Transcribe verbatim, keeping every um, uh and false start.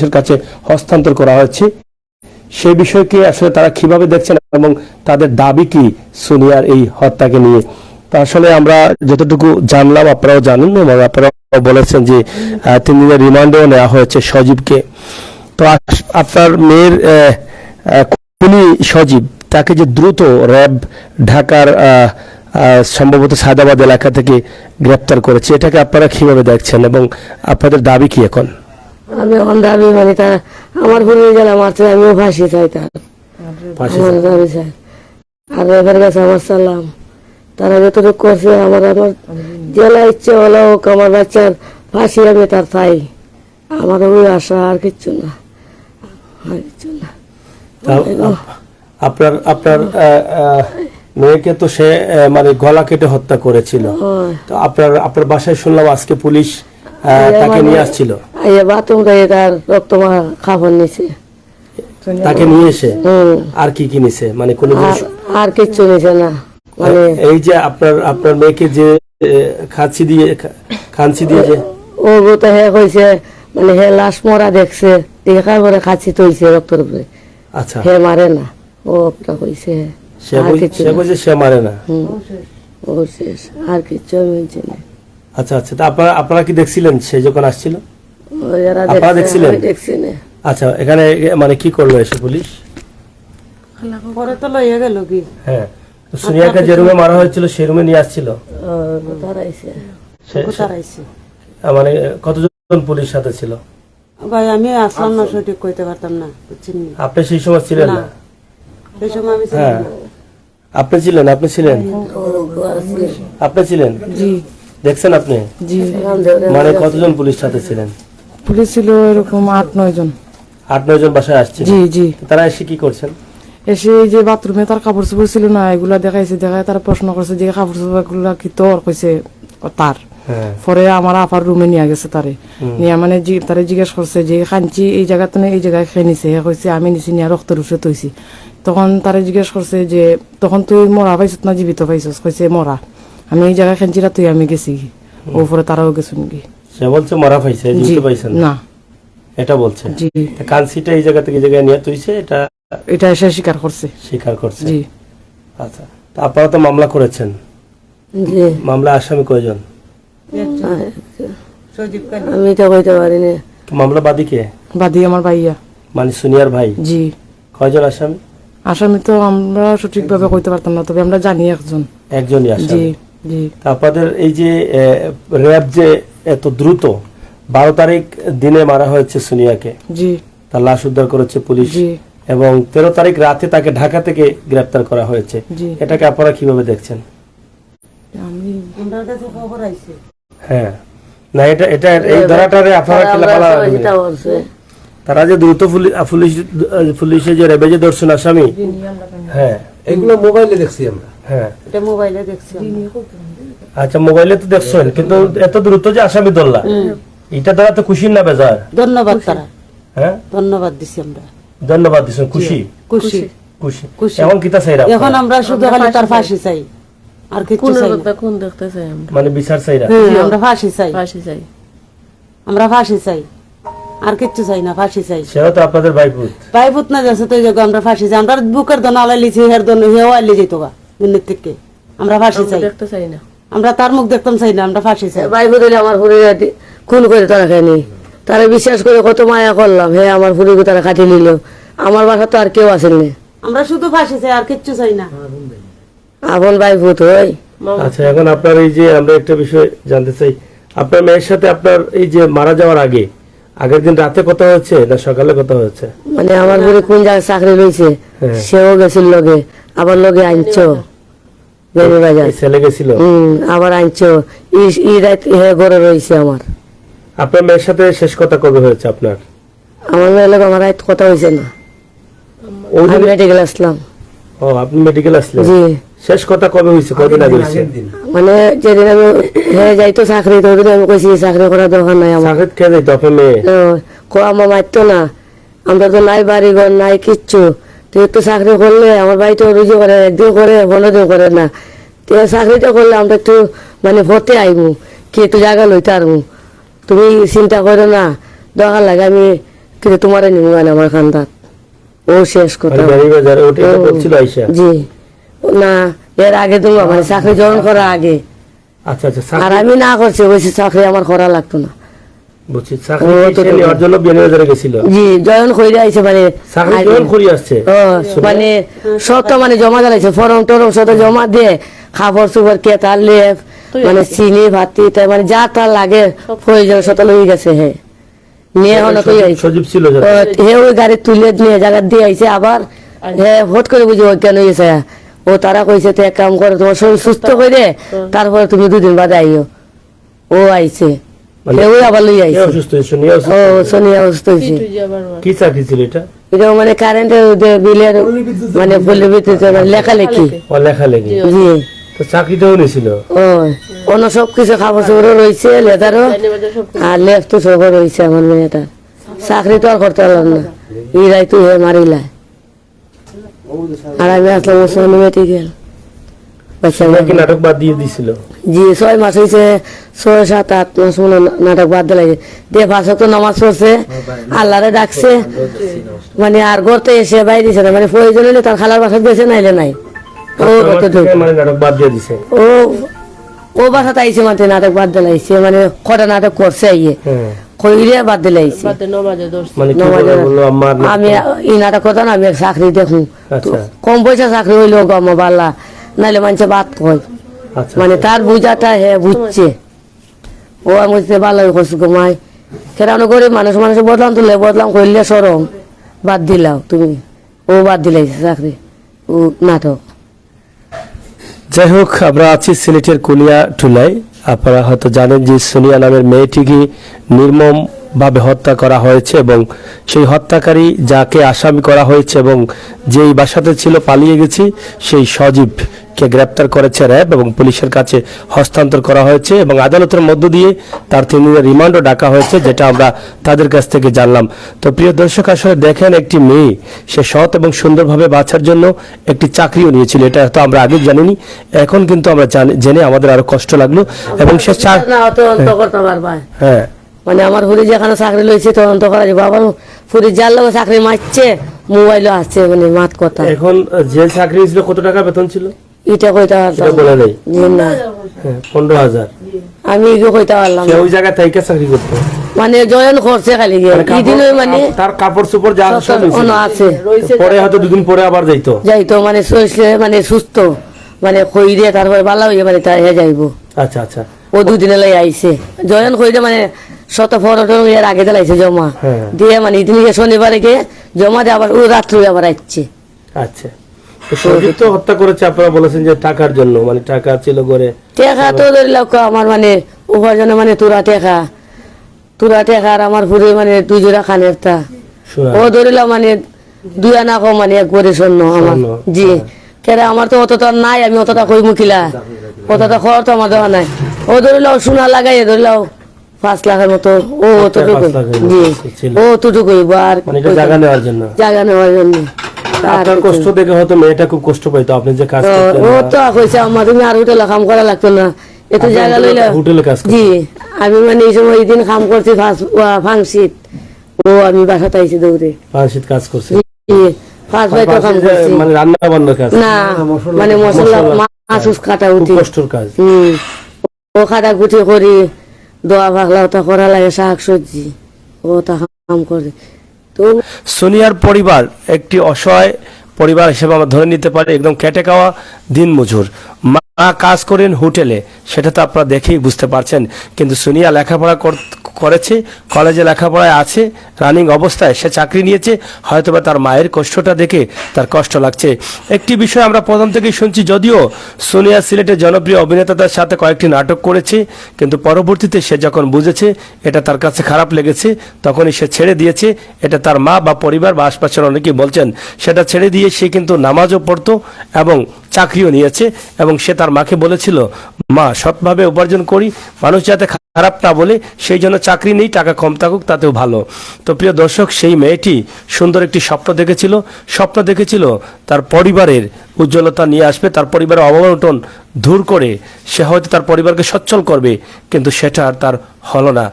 পুলিশের কাছে হস্তান্তর করা হয়েছে। সেই বিষয়কে আসলে তারা কিভাবে দেখছেন এবং তাদের দাবি কি সোনিয়ার এই হত্যাকে নিয়ে? তো আসলে আমরা যতটুকু জানলাম, আপনারাও জানেন এবং আপনারাও বলেছেন যে আহ, তিন দিনের রিমান্ডেও নেওয়া হয়েছে সজীবকে। তো আস- আপনার মেয়ের আহ, আহ, খুনি সজীব, তাকে যে দ্রুত র‍্যাব ঢাকার আহ, আহ, সম্ভবত সায়দাবাদ এলাকা থেকে গ্রেপ্তার করেছে, এটাকে আপনারা কিভাবে দেখছেন এবং আপনাদের দাবি কি এখন? আমি এখন দাবি মানে তারা আমার ফুরিরে যেলা মারছে, আমিও ফাঁসি চাই তার। ফাঁসি আমার চাই। দাবি চাই। আর র‍্যাবের কাছে আমার সালাম। তারা যতটুকু করছে আমার, আমার যেলা ইচ্ছে অলা হোক, আমার বাচ্চার ফাঁসি আমি তার চাই। আমার ওই আশা, আর কিচ্ছু না, আর কিচ্ছু না। তা আপ- আপনার, আপনার আহ, আহ, মেয়েকে তো সে আহ, মানে গলা কেটে হত্যা করেছিল। হয়। তো আপনার, আপনার বাসায় শুনলাম আজকে পুলিশ আহ, আইয়া তাকে মানে নিয়ে আসছিল। আইয়া বাথরুম থেকে তার রক্ত মাখা কাপড় নিছে। তাকে নিয়ে এসে হুম। আর কি কি নিছে? মানে কোনো আর, জিনিস? আর কিচ্ছু নিছে না। মানে এই যে আপনার, আপনার মেয়েকে যে এ, খাচ্ছি দিয়ে, খা- খাচ্ছি দিয়ে যে ও গো তো হে কইছে, মানে হে লাশ মরা দেখছে, দেখার পরে খাচ্ছি তো হইছে রক্তর উপরে। আচ্ছা। হে মারে না, ও আপনার কইছে। সে আর কই- কিচ্ছু সে না। কইছে সে মারে না। হুম। ও শেষ, আর কিচ্ছু আমি বলছি না। আচ্ছা, আচ্ছা, তা আপনারা, আপনারা কি দেখছিলেন সে যখন আসছিল? ও এরা আপনারা দেখছে, দেখছিলেন? আমি দেখছি না। আচ্ছা, এখানে এ, মানে কি করলো এসে পুলিশ? পরে তো লইয়া গেল কি? হ্যাঁ, তো সোনিয়াকে যে রুমে মারা হয়েছিল সেই রুমে নিয়ে আসছিল। ও, তারাইছে। সে- কোথায় আইছে? আহ, মানে কতজন পুলিশ সাথে ছিল? ভাই, আমি আসলাম না, সঠিক কইতে পারতাম না, বুঝছেন নি? আপনি সেই সময় ছিলেন না। না। সেই সময় আমি ছিলাম হ্যাঁ। না। আপনি ছিলেন, আপনি ছিলেন? আপনি ছিলেন? জি। দেখছেন আপনি? জি। মানে কতজন পুলিশ সাথে ছিলেন? পুলিশ ছিল এরকম আট নয় জন। আট নয় জন বাসায় আসছিল? জি, জি। তারা এসে কি করছেন? এসে এই যে বাথরুমে তার কাপড় চোপড় ছিল না, এগুলা দেখাইছে, দেখায় তারা প্রশ্ন করছে যে কাপড় চোপড় গুলা কি তোর? কইছে, "ও তার।" হ্যাঁ। পরে আমার আপার রুমে নিয়ে গেছে তারে। হুম। নিয়ে মানে জি-, তারে জিজ্ঞেস করছে যে, "কাঞ্চি এই জায়গা তো না, এই জায়গায় খেয়ে নিছে?" হে কইছে, "আমি নিছি, নিয়ে রক্তর উপরে থইছি।" তখন তারে জিজ্ঞেস করছে যে, "তখন তুই মরা পাইছত না জীবিত পাইছস?" কইছে, "মরা। আমি এই জায়গায় খেঞ্চিরা তুই আমি গেছি।" হুম। ও পরে তারাও গেছুন কি। সে বলছে মরা পাইছে, জি, জীবিত পাইছে না। না। এটা বলছে। জি। তা কাঞ্চিটা এই জায়গা থেকে এই জায়গায় নিয়ে তুইছে, এটা এটা এসে স্বীকার করছে। স্বীকার করছে। জি। আচ্ছা, তা আপনারা তো মামলা করেছেন। জি। মামলা আসামি কয়জন? আমি তো কইতে পারি না। তো মামলা বাদী কে? বাদী আমার ভাইয়া। মানে সোনিয়ার ভাই? জি। কয়জন আসামি? আসামি তো আমরা সঠিকভাবে কইতে পারতাম না, তবে আমরা জানি একজন। একজনই আসামি। জি, জি। তা আপনাদের এই যে, এ, র‍্যাব যে এত দ্রুত, বারো তারিখ দিনে মারা হয়েছে সোনিয়াকে। জি। তার লাশ উদ্ধার করেছে পুলিশ। জি। এবং তেরো তারিখ রাতে তাকে ঢাকা থেকে গ্রেপ্তার করা হয়েছে। জি। এটাকে আপনারা কিভাবে দেখছেন? আমি আমরার কাছে খবর আইছে। হ্যাঁ। না, এটা, এটা, এই এ, ধারাটারে আপনারা তারা কি লাফালা আমরা দিবেন? সহযোগিতা করছে। তারা যে দ্রুত পুলি-, আ, পুলিশ, আ, পুলিশে যে র‍্যাবে যে ধরছেন আসামি, হ্যাঁ। এগুলো মোবাইলে দেখছি আমরা। হ্যাঁ। এটা মোবাইলে দেখছি আমরা। আচ্ছা, মোবাইলে তো দেখছেন, কিন্তু এত দ্রুত যে আসামি ধরলা, হুম। এটা তারা তো খুশি না বেজার? ধন্যবাদ তারা। হ্যাঁ? ধন্যবাদ দিছি আমরা। ধন্যবাদ দিছেন, খুশি? খুশি। খুশি। খুশি। এখন কিতা চাইরা এখন আপনারা? আমরা শুধু আমরা খালি তার ফাঁসি ফাঁসি চাই। চাই। আর কিচ্ছু খুনের চাই না। বদলা খুন দেখতে চাই আমরা। মানে বিচার চাইরা? হ্যাঁ, জি। আমরা ফাঁসি চাই। ফাঁসি চাই। আমরা ফাঁসি চাই। আর কিচ্ছু চাই না, ফাঁসি চাই। সেও তো আপনাদের ভাইপুত। ভাইপুত না যাচ্ছে তো এই জায়গা আমরা ফাঁসি চাই। আমরা বুকের দোনা আলাই লিছি, হের দোনা, হেও আইলে যেত গা, দুনিয়ার থেকে। আমরা ফাঁসি আমরা চাই। দেখতে চাই না। আমরা তার মুখ দেখতাম চাই না, আমরা ফাঁসি চাই। ভাইপুত হইলে আমার ফুরিরে খুন করে তারা খায়নি। তারা বিশ্বাস করে কত মায়া করলাম, হে আমার ফুরিকে তারা কাটি নিল। আমার বাসা তো আর কেউ আসেনি। আমরা শুধু ফাঁসি চাই, আর কিচ্ছু চাই না। আপন ভাইপুত হই। আচ্ছা, এখন আপনার এই যে, আমরা একটা বিষয় জানতে চাই, আপনার মেয়ের সাথে আপনার এই যে মারা যাওয়ার আগে, আগের দিন রাতে কথা হয়েছে না সকালে কথা হয়েছে? মানে আমার ফুরি কোন জায়গায় চাকরি লইছে, হ্যাঁ। সেও গেছিল লগে, আবার লগে আনছো। বেনি বাজার। এই ছেলে গেছিল? হুম, আবার আনছো। ই, ই রাত হে ঘরে রইছে আমার। আপনার মেয়ের সাথে শেষ কথা কবে হয়েছে আপনার? আমার মেয়ের লগে আমার রাত কথা হইছে না। ওই আমি দিন মেডিকেল আসলাম। ও, আপনি মেডিকেল আসলেন? জি। শেষ কথা কবে হইছে? কয়দিন আগে হইছে? আগের দিন। মানে, যেদিন আমি, হে যাইতো চাকরি, তো ওদিন আমি কইছি, "চাকরি করার দরকার নাই আমার।" চাকরিত কে যাইতো, আপনার মেয়ে? ও, কো, "আমার মারতো না, আমরা তো নাই বাড়ি ঘর, নাই কিচ্ছু। তুই একটু চাকরি করলে, আমার ভাই তো রুজি করে, একদিন করে, পনেরো দিন করে না। তো চাকরিটা করলে আমরা একটু, মানে, পথে আইমু, কি একটু জায়গা লইতে পারমু।" তুমি চিন্তা করো না, দরকার লাগে আমি কিন্তু তোমারে নিমু মানে আমার খান্দাত। ও শেষ কথা। মানে বিয়ানীবাজারে ওটা এটা ও, করছিল আইসা? জি। না, এর আগে তো মানে চাকরি জয়েন করার আগে। আচ্ছা, আচ্ছা, আর চাকরি আমি না করছি, ওই চাকরি আমার করা লাগতো না। বুঝছি, চাকরি ও কি তো সে তো নেওয়ার জন্য বিয়ানীবাজারে গেছিল? জি, জয়েন কইরা আইছে মানে চাকরি আগে। জয়েন করি আসছে? ও, মানে সব তো মানে জমা দিলাইছে, ফর্ম টর্ম সব জমা দিয়ে, কাপড় চোপড়, কেতা, লেপ, মানে চিনি, ভাতি, তাই মানে যা তা লাগে প্রয়োজন সব লই গেছে হে। নিয়ে হনো কই সজীব, আইছে। সজীব ছিল যাতে। ও, হে ওই গাড়ি তুলে নিয়ে জায়গা দিয়ে আইছে আবার। হে হট করে বুঝি অজ্ঞান হয়ে গেছে। ও তারা কইছে, "তে এক কাম করো, তোমার শরীর সুস্থ করে, তারপরে তুমি দুদিন বাদে আইও।" ও আইছে। মানে হে ওই আবার লই কে আইছে। অসুস্থ হয়েছে? সোনিয়া অসুস্থ ও, হয়েছে? সোনিয়া অসুস্থ হয়েছে। কি চাকরি ছিল এটা? এটা মানে কারেন্টের ওদের বিলের মানে পল্লী বিদ্যুতের মানে লেখালেখি। ও, লেখালেখি। জি। তো চাকরিটাও নিছিল? ও, অন্য সব কিছু কাপড় চোপড়ও রয়েছে, লেদারও, আর লেপ তো সবও রয়েছে আমার মেয়েটার। চাকরি তো আর করতে পারলাম না, ইরাই তো হে মারিলায়। আর আমি আসলাম ওসমানী মেডিকেল। বাচ্চা সেটা কি নাটক বাদ দিয়ে দিছিল? জি, ছয় মাস হয়েছে, ছয়, সাত, আট মাস মনে হয় নাটক বাদ দিলাই। দিয়ে পাঁচ ওয়াক্ত নামাজ পড়ছে, আল্লাহরে ডাকছে, মানে আর ঘর তো এসে বাইরে দিছে না, মানে প্রয়োজন হইলে তার খালার বাসাত গেছে, নাইলে নাই। ও আচ্ছা, আমার কত দূর? থেকে মানে নাটক বাদ দিয়ে দিছে। ও, ও বাসাত আইছে মানে নাটক বাদ দিলাইছে, মানে কটা নাটক করছে আইয়ে। হ্যাঁ। কইরে বাদ দিলাইছে। বাদে নমাজে ধরছে। মানে কি নমাজে করে বললো, "আম্মা, আর না আমি করো।" এই নাটক করতাম না, আমি এক চাকরি দেখুন। আচ্ছা। কম পয়সা চাকরি হইলেও গো আমার বালা, নাইলে মানুষে বাদ কয়। আচ্ছা, মানে আচ্ছা। তার বুঝাটা হে বুঝছে। ও আমি বুঝতে পারলাম, কষ্ট ঘুমাই। কেন আমরা গরিব মানুষ, মানুষের বদলাম তুলে, বদলাম করলে সরম, বাদ দিলাও তুমি। ও বাদ দিলাইছে চাকরি, ও নাটক। যাই হোক, আমরা আছি সিলেটের কুলিয়াটুলায়। আপনারা হয়তো জানেন যে সোনিয়া নামের মেয়েটিকে নির্মমভাবে হত্যা করা হয়েছে এবং সেই হত্যাকারী যাকে আসামি করা হয়েছে এবং যেই বাসাতে ছিল পালিয়ে গেছে, সেই সজীবকে গ্রেপ্তার করেছে র‍্যাব এবং পুলিশের কাছে হস্তান্তর করা হয়েছে এবং আদালতের মধ্য দিয়ে তার তিন দিনের রিমান্ডও ডাকা হয়েছে, যেটা আমরা তাদের কাছ থেকে জানলাম। তো প্রিয় দর্শক, আসলে দেখেন, একটি মেয়ে, সে সৎ এবং সুন্দরভাবে বাঁচার জন্য একটি চাকরিও নিয়েছিল, এটা তো আমরা আগে জানিনি, এখন কিন্তু আমরা জানি, জেনে আমাদের আরো কষ্ট লাগলো। এবং সে চা-, না, অত অন্ত হ্যাঁ। করতে পারবা। হ্যাঁ। মানে আমার ফুরি যেখানে চাকরি লইছে, তদন্ত করা যাবে। আবার ফুরি যার লগে চাকরি মারছে, মোবাইলও আছে, মানে মাত কথা। এখন যে চাকরি ছিল, কত টাকা বেতন ছিল? এটা কইতে পারতাম এটা বলে না। নেই। জি না। হ্যাঁ, পনেরো হাজার। আমি এগিয়ে কইতে পারলাম সে না। ওই জায়গায় থাইকা চাকরি করতো। মানে জয়েন করছে খালি গিয়ে। মানে কাপড়, ইদিন ওই মানে তার কাপড় চোপড় যা সব আছে সব অন্য আছে। পরে হয়তো দুদিন পরে আবার যাইতো। যাইতো মানে শরীরে মানে সুস্থ, মানে কইরে তারপরে বালা হইয়া মানে তাই হে যাইবো। আচ্ছা, আচ্ছা। ও দুদিনে লাই আইছে। জয়েন কইরে মানে শত ফটো এর আগে দিলাইছে জমা। হ্যাঁ। দিয়ে মানে ইদিন গিয়ে শনিবারে গিয়ে জমা দিয়ে আবার ও রাত্রে আবার আইছে। আচ্ছা। তো সজীব তো হত্যা করেছে, আপনারা বলেছেন যে টাকার জন্য, মানে টাকা ছিল ঘরে। টাকা তো ধরি লাও আমার মানে উপার্জনে মানে তোরা টাকা, তোরা টাকা আর আমার ফুরি মানে দুই জোড়া কানের তা। শোনা। ও ধরি লাও মানে দুই আনা কম মানে এক ভরি স্বর্ণ আমার। স্বর্ণ, জি। হ্যাঁ। কেরে আমার তো অতটা নাই, আমি অতটা কই মুখিলা। অতটা খরচ তো আমার দেওয়া নাই। ও ধরি লাও সোনা লাগাইয়ে ধরি লাও পাঁচ লাখের মতো, ও অতটুকু। পাঁচ লাখের মতো জি। ছিল। ও অতটুকু হইব আর মানে এটা জায়গা নেওয়ার জন্য? জায়গা নেওয়ার জন্য। আর আপনার কিছু কষ্ট না। দেখে হয়তো মেয়েটা খুব কষ্ট পাইতো, আপনি যে কাজ তো করতেন ও না। তো কইছে, "আম্মা, তুমি আর হোটেলে কাম করা লাগতো না, এত আপনি জায়গা হোটেলে, লইলে।" হোটেলে কাজ করতেন? জি, আমি মানে এই সময় এই দিন কাম করছি ফাঁস-, ওয়া, ফাংশিত। ও আমি বাসাত আইছি দৌড়ে। ফাংশিত কাজ করছে? জি, ফাঁস মানে ভাই তো কাম ফাংশিত যে, করছি। মানে রান্না বান্নার কাজ? না, না, মশলা মানে মশলা, মশলা। মাছ উস কাটা খুব উঠি। কষ্টর কাজ। হুম। ও কাটাকুটি করি, দোয়া পাকলা ওটা করা লাগে, শাক সবজি, ওটা কাম করে। তো সোনিয়ার পরিবার একটি অসহায় পরিবার হিসেবে আমরা ধরে নিতে পারি, একদম খেটে খাওয়া দিনমজুর। মা কাজ করেন হোটেলে, সেটা তো আপনারা দেখেই বুঝতে পারছেন। কিন্তু সোনিয়া লেখাপড়া কর-, করেছে, কলেজে লেখাপড়ায় আছে, রানিং অবস্থায় সে চাকরি নিয়েছে, হয়তোবা তার মায়ের কষ্টটা দেখে তার কষ্ট লাগছে। একটি বিষয় আমরা প্রথম থেকেই শুনছি, যদিও সোনিয়া সিলেটের জনপ্রিয় অভিনেতাদের সাথে কয়েকটি নাটক করেছে, কিন্তু পরবর্তীতে সে যখন বুঝেছে এটা তার কাছে খারাপ লেগেছে, তখনই সে ছেড়ে দিয়েছে। এটা তার মা বা পরিবার বা আশপাশের অনেকেই বলছেন। সেটা ছেড়ে দিয়ে সে কিন্তু নামাজও পড়তো এবং চাকরিও নিয়েছে এবং সে তার মাকে বলেছিল, "মা, সৎভাবে উপার্জন করি, মানুষ যাতে খারাপ না বলে, সেই জন্য চাকরি নেই, টাকা কম থাকুক, তাতেও ভালো।" তো প্রিয় দর্শক, সেই মেয়েটি সুন্দর একটি স্বপ্ন দেখেছিল, স্বপ্ন দেখেছিল তার পরিবারের উজ্জ্বলতা নিয়ে আসবে, তার পরিবারের অভাব অনটন দূর করে সে হয়তো তার পরিবারকে সচ্ছল করবে, কিন্তু সেটা আর তার হলো না।